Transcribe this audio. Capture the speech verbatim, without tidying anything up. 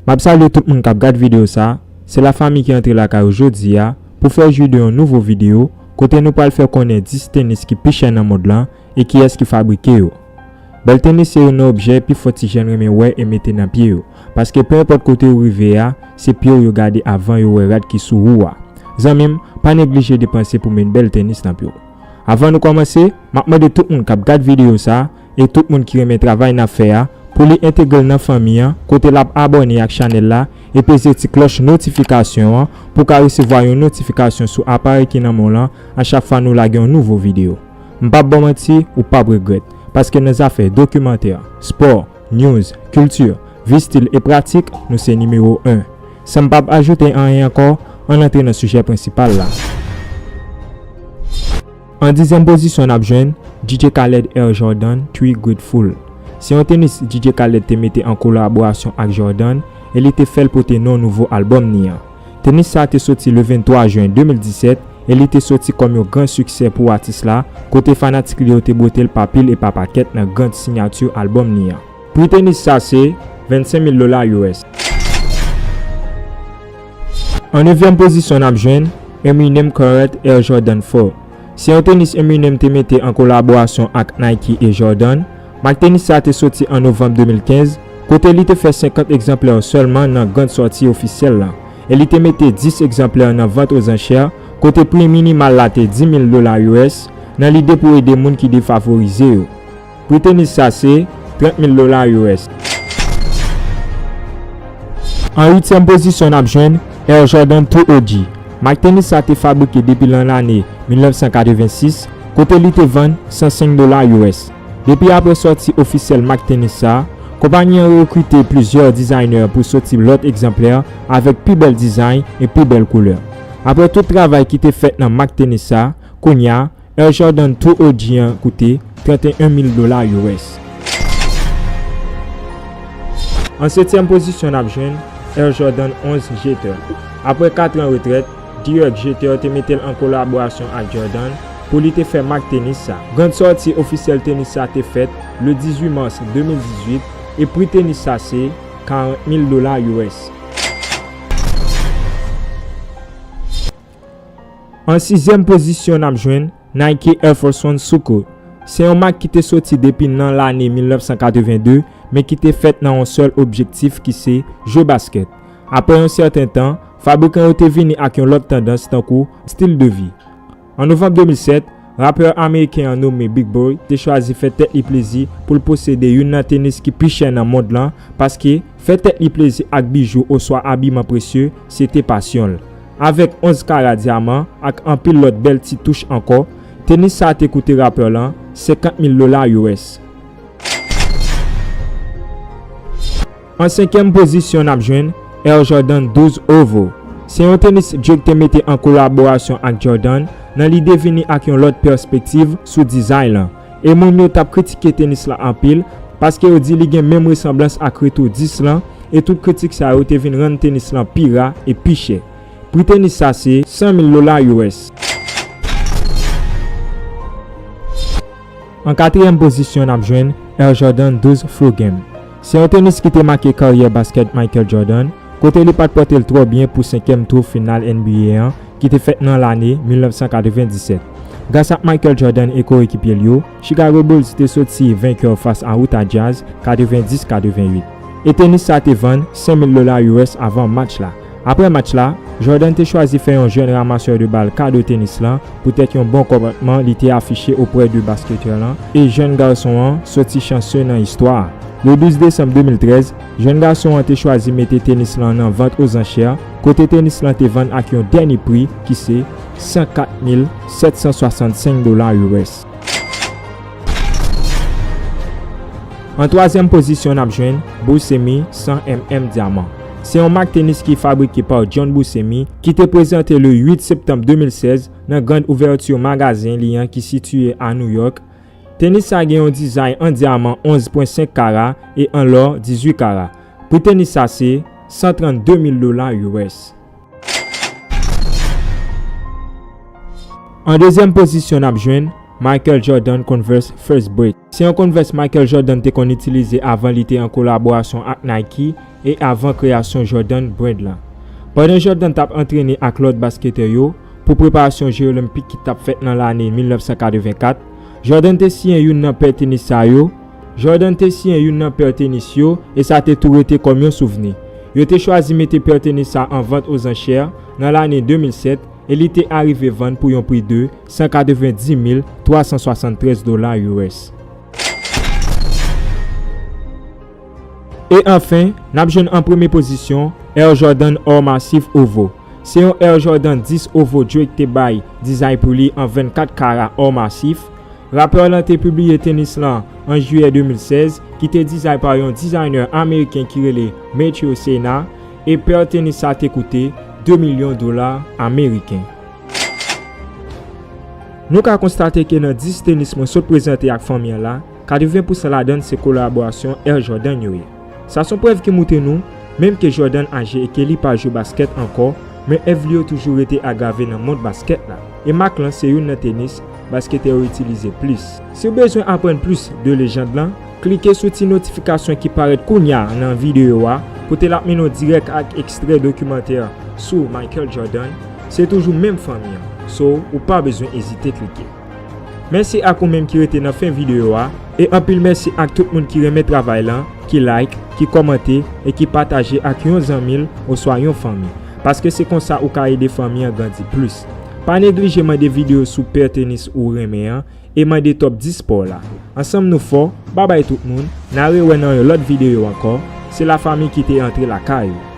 M ap salye tout moun k ap gad videyo sa. Se Lafanmi ki antre lakay ou jodi a pou fè jwi de yon nouvo videyo kote nou pral fè konnen dis tenis ki pi chè nan mond lan e kiyès ki fabrike yo. Bèl tenis se youn nan objè pi fò ti jèn renmen wè e mete nan pye yo, paske pe enpòt kote ou rive a, se pye w yo gade avan yo wè rad ki sou ou a. Zanmi m, pa neglije depanse pou met bèl tenis nan pye w. Avan nou kòmanse, m ap mande tout moun k ap gad videyo sa e tout moun ki renmen travay n ap fè a pou li entegre l nan fanmi an, kote l ap abòne ak chanèl la e peze ti klòch notifikasyon an pou w ka resevwa yon notifikasyon sou aparèy ki nan men w lan a chak fwa nou lage yon nouvo videyo. M p ap ba w manti, ou p ap regrèt, paske nan zafè dokimantè, spò, news, kilti, vi stil e pratik, nou se nimewo en. San m p ap ajoute anyen ankò, ann antre nan sijè prensipal la. An dizyèm pozisyon n ap jwenn D J Khaled Air Jordan Three Grateful. Se yon tenis D J Khaled te mete an kolaborasyon ak Jordan e li te fè l pote non nouvo albòm ni an. Tenis sa te soti le venntwa jen de mil disèt e li te soti kòm yon gran siksè pou atis la, kote fanatik li yo te bwote l pa pil e pa pakèt nan gran siyati albòm ni an. Pri tenis sa se vennsenk mil dola U S. An nevyèm pozisyon n ap jwenn Eminem Current Air Jordan four. Se yon tenis Eminem te mete an kolaborasyon ak Nike e Jordan. Mak tenis sa te soti an novanm de mil kenz, kote li te fè senkant egzanplè sèlman nan grand sòti ofisyèl la, e li te mete dis egzanplè nan vant ozanchè, kote pri minimal la te dis mil dola U S, nan lide pou ede moun ki defavorize yo. Pri tenis sa se trant mil dola U S. An uityèm pozisyon n ap jwenn Air Jordan two O G. Mak tenis sa te fabrike depi nan lane mil nèf san katrevensis, kote li te vann san senk dola U S. Depi apre sòti ofisyèl mak tenis sa, konpayi an rekrite plizyè dizaynè pou soti lòt egzanplè avèk pi bèl dizayn e pi bèl koulè. Apre tout travay ki te fèt nan mak tenis sa, kounye a, Air Jordan two O G an koute trannteyen mil dola U S. An setyèm pozisyon n ap jwenn Air Jordan onz Jeter. Apre kat an retrèt, Derek Jeter te mete l an kolaborasyon ak Jordan pou li te fè mak tenis sa. Grand sòti ofisyèl tenis sa te fèt le dizuit mas de mil dizuit e pri tenis sa se karant mil dola U S. An sizyèm pozisyon n ap jwenn Nike Air Force One Sukkot. Se yon mak ki te soti depi nan lane mil nèf san katreven de, men ki te fèt nan yon sèl objektif ki se jwe baskèt. Apre yon sèten tan, fabrikan yo te vini ak yon lòt tandans tankou stil de vi. An novanm de mil sèt, rapè ameriken an nome Big Boi te chwazi fè tèt li plezi pou l posede youn nan tenis ki pi chè nan mond lan, paske fè tèt li plezi ak bijou oswa abiman presye se te pasyon l. Avèk onz kara dyaman ak anpil lòt bèl ti touch ankò, tenis sa te koute rapè lan senkant mil dola U S. An senkyèm pozisyon n ap jwenn Air Jordan douz Evo. Se yon tenis Drake te mete an kolaborasyon ak Jordan nan lide vini ak yon lòt pèspektiv sou dizayn lan. E moun yo t ap kritike tenis la anpil paske yo di li gen menm resanblans ak retou dis lan, e tout kritik sa yo te vin rann tenis lan pi ra e pi chè. Pri tenis sa se san mil dola U S. An katriyèm pozisyon n ap jwenn Air Jordan douz Flow Game. Se yon tenis ki te make karyè baskèt Michael Jordan, kote li pa t pòte l twò byen pou senkyèm tou final N B A an ki te fèt nan lane mil nèf san katreven disèt. Gras ak Michael Jordan e koyekipye l yo, Chicago Bulls te soti venkè fas a Utah Jazz katreven dis katreven uit. E tenis sa te vann senk mil dola U S avan match la. Apre match la, Jordan te chwazi fè yon jèn ramasè de bal kado tenis lan poutèt yon bon konpòtman li te afiche oprè de basketè lan e jèn gason an soti chanse nan istwa a. Le douz desanm de mil trèz, jèn gason an te chwazi mete tenis lan nan vant ozanchè, kote tenis lan te vann ak yon dènye pri ki se san kat mil sèt san swasannsenk dola U S. An twazyèm pozisyon n ap jwenn Buscemi san M M Dyaman. Se yon mak tenis ki fabrike pa John Buscemi ki te prezante le uit septanm de mil sèz nan grand ouvèti magazen li an ki sitiye a New York. Tenis sa gen yon dizayn an dyaman onz pwen senk kara e an lò dizuit kara. Pri tenis sa se san trannde mil dola U S. An dezyèm pozisyon n ap jwenn Michael Jordan Converse First Break. Se yon Converse Michael Jordan te konn itilize avan li te an kolaborasyon ak Nike e avan kreyasyon Jordan brand lan. Pandan Jordan t ap antrene ak lòt basketè yo pou preparasyon Je Olenpik ki t ap fèt nan lane mil nèf san katrevenkat, Jordan te siyen youn nan pè tenis sa yo. Jordan te siyen youn nan pè tenis yo e sa te tou rete kòm yon souvni. Yo te chwazi mete pè tenis sa an vant ozanchè nan lane de mil sèt e li te arive vann pou yon pri de san katrevendiz mil twa san swasanntrèz dola U S. E anfen, n ap jwenn an premye pozisyon Air Jordan Or Massif Ovo. Se yon Air Jordan dis Ovo Drake te bay dizay pou li an vennkat kara Or Massif. Rapè lan te pibliye tenis lan an jiyè de mil sèz, ki te dizay pa yon dizaynè ameriken ki rele Matthew Sena, e pè tenis sa te koute de milyon dola ameriken. Nou ka konstate ke nan dis tenis mwen sot prezante ak fanmi an la, katreven pousan ladan l se kolaborasyon Air Jordan yo ye. Sa se yon prèv ki moutre nou, menm ke Jordan aje e ke li pa jwe baskèt ankò, men èv li yo toujou rete agrave nan mond baskèt la. E mak lan se youn nan tenis basketè yo itilize plis. Si w bezwen aprann plis de lejand lan, klike sou ti notifikasyon ki parèt kounya nan videyo a, kote l ap mennen w dirèk ak ekstrè dokimantè sou Michael Jordan. Se toujou menm fanmi an, so ou pa bezwen ezite klike. Mèsi ak ou menm ki rete nan fen videyo a, e anpil mèsi ak tout moun ki renmen travay lan, ki like, ki kòmante e ki pataje ak yon zanmi l oswa yon fanmi, paske se konsa ou ka ede fanmi an grandi plis. Pa neglije mande videyo sou pè tenis ou renmen an e mande top dis pa w la. Ansanm nou fò, babay tout moun, n a rewè nan yon lòt videyo ankò, se lafanmi ki te antre lakay ou.